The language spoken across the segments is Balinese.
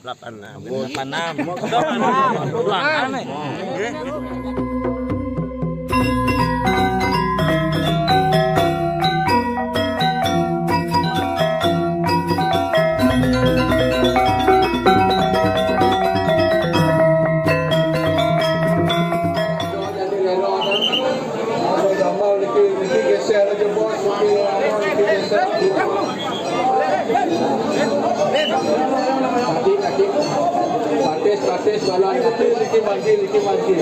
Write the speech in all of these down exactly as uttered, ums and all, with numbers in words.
Delapan enam. Delapan enam. Delapan enam. Delapan enam. Jadi rela dah. Kalau gambar lagi, lagi geser aja, bos. Lagi gambar, lagi geser. Kaki, kaki. Batis, batis, balan kaki, lagi maju, lagi maju.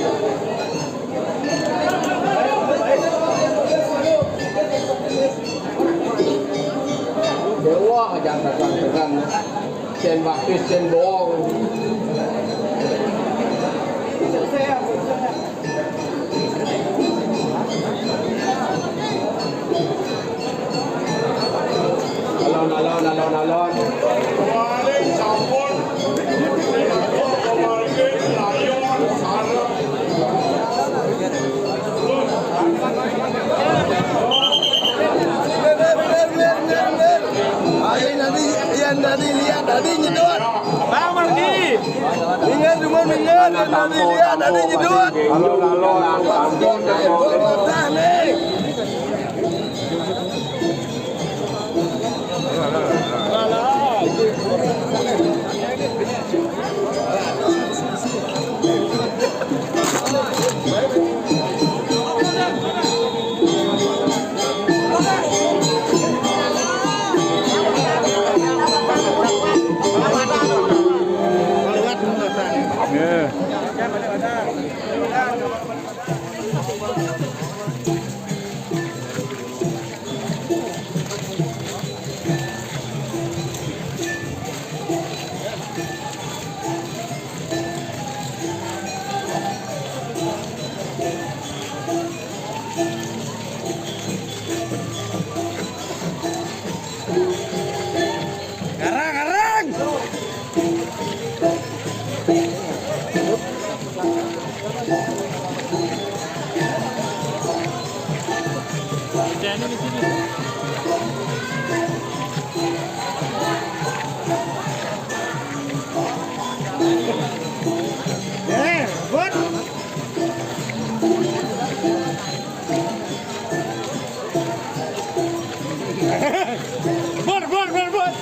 Dewa jangan tegang-tegang. Sen batis, sen bohong. Alon, alon, alon, alon. Paling sampun. Pamargin layon sareng. Ayo, tadi, yang tadi lihat tadi nyedot. Bang Mardi. Ingat, cuma ingat, yang tadi lihat tadi nyedot. Alon, alon, alon. Tuh, mata nih. Garang, garang. Hujannya di sini. Eh, bot. Bot, bot, bot, bot.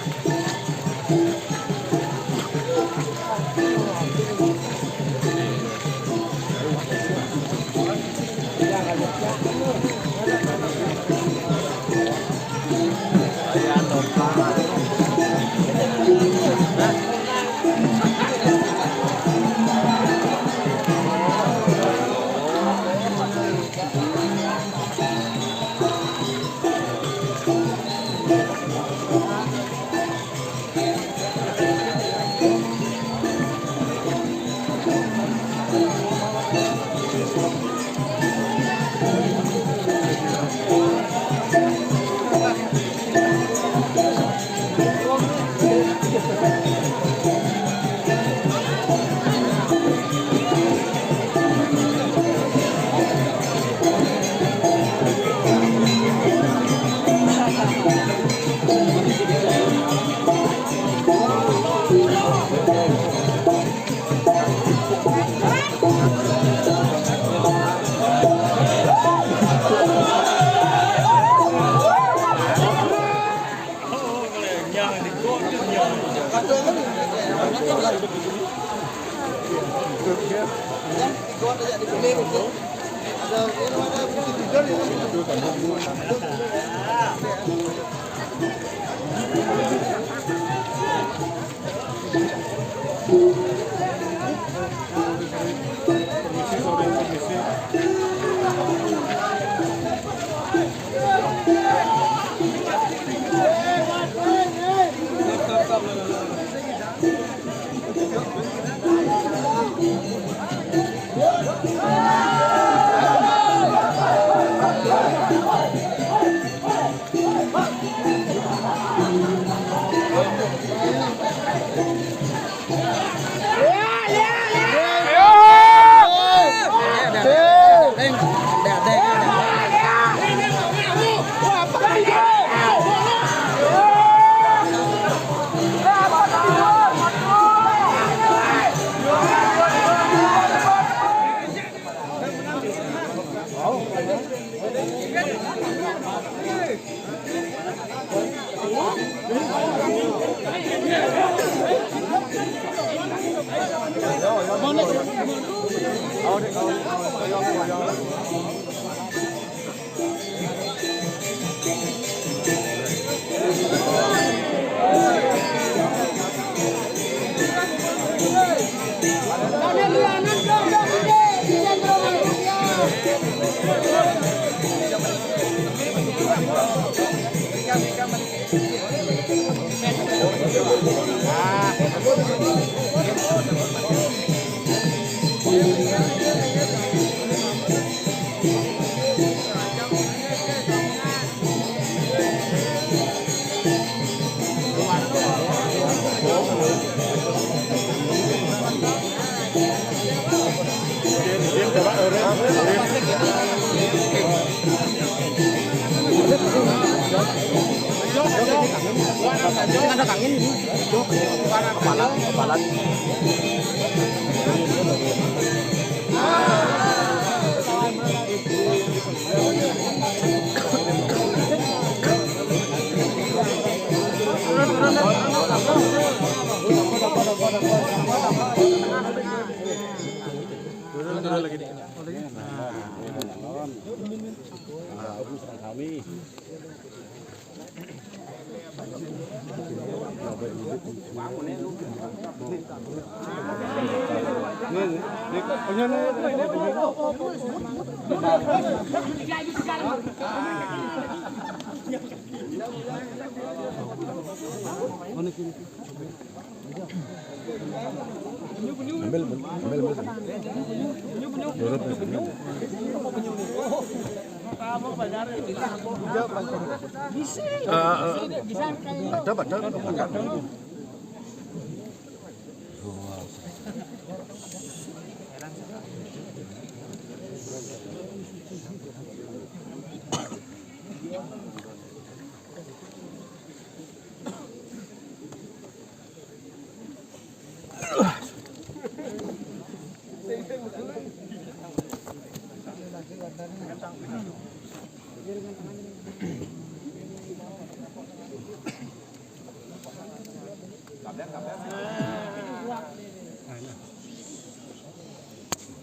Ada angin ini. Kepala, kepala. Ambil, ambil, ambil. Turut. Eh, eh, ada, ada, ada.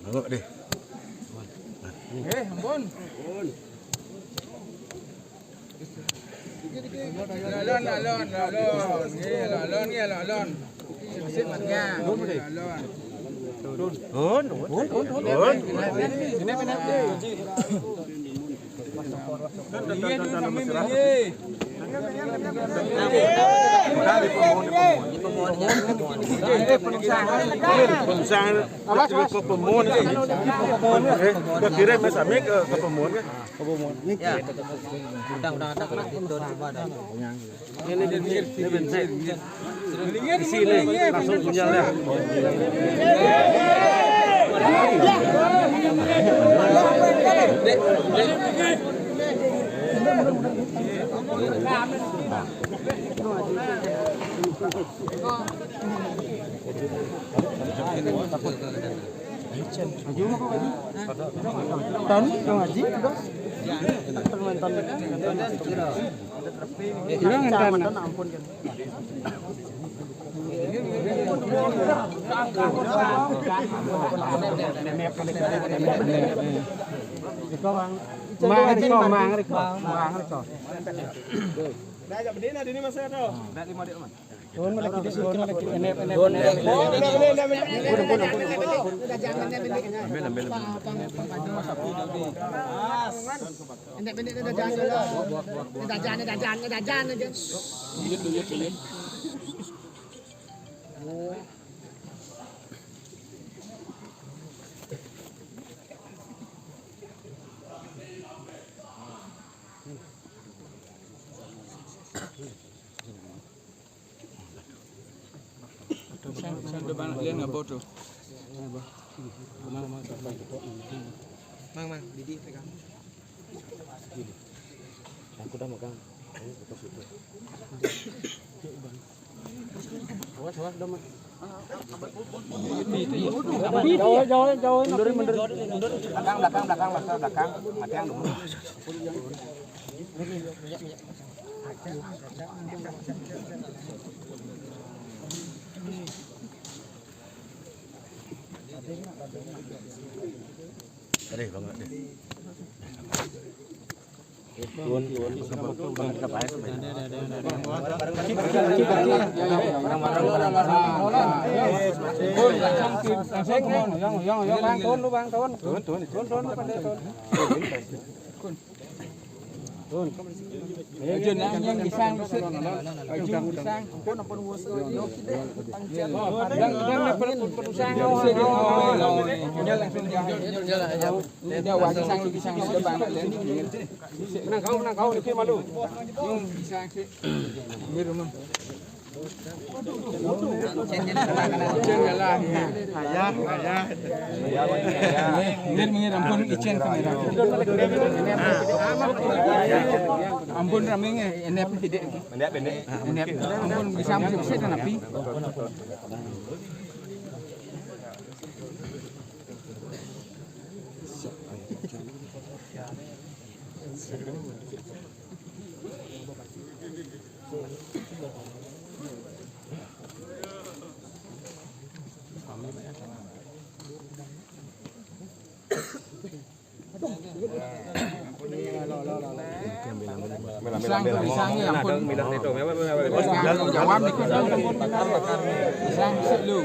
Nengok deh. Eh, ampun. Alon, alon, alon. Nggih, alon, nggih, alon. Sip, Mas, ya. Alon. Turun, turun, turun, turun. Ini, ini. Iya, dia sambil minggir. Pemusaha, pemusaha, pemusaha. Eh, ke kiri, Mas, sami ke, ke pemusaha. Ya. Udah, udah ada kalau itu coba dah. Ini, ini, ini, ini, ini. Di sini langsung punya ya. Tahun ini ngaji juga. Permen tahun ini. Kira ngantar. Ampun kan. Mang Riko, Mang Riko, Mang Riko. Dah, jak bedena dini masa tu. Dah lima dek, Man. Turun lagi, turun lagi. Ini, ini, ini. Ambil, ambil, ambil. Pendek-pendek dah jangan dah. Dah jangan, dah jangan, dah jangan aja. Saya, saya depan dia nggak bodoh. Mang, Mang, Didi pegang. Aku dah megang. Aku ke situ. Awas, awas, dah, Mang. Jauh, jauh, jauh. Mundur, mundur, mundur. Belakang, belakang, belakang, Mas, belakang. Mati yang dulu. Minggir, minggir, ampun, izin kamera. Ampun, rame nggih, enep sidik. Enep, enep. Enep, ampun, bisa musik-musik kan api. Pisang, pisang ya ampun. Pisang, pisang lu.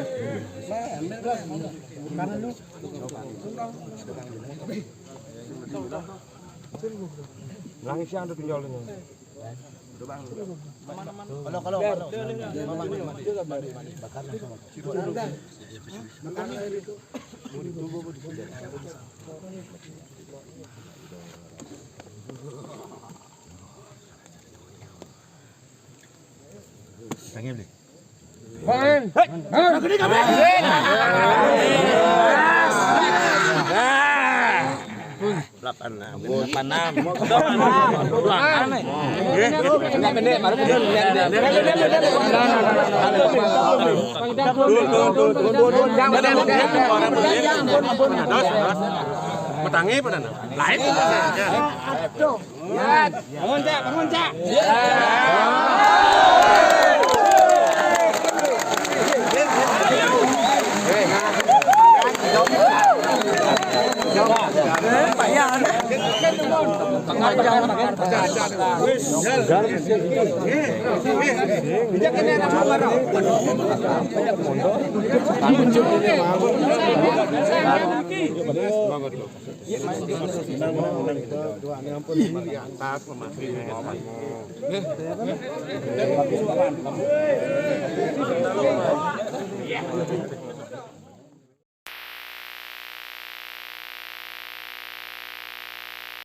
Nangis yang ada pinjol ini. Kalau, kalau, kalau. Tangi beli. Bang. Hei. Hei. Delapan enam. Delapan enam. Pendek, pendek, baru kemudian pendek. Jangan, jangan, jangan. Petangi pada enam. Lain. Aduh. Bangun, Cak, bangun, Cak. Menang, menang, menang. Doa, doa, ini ampun, ini diangkat, memakai.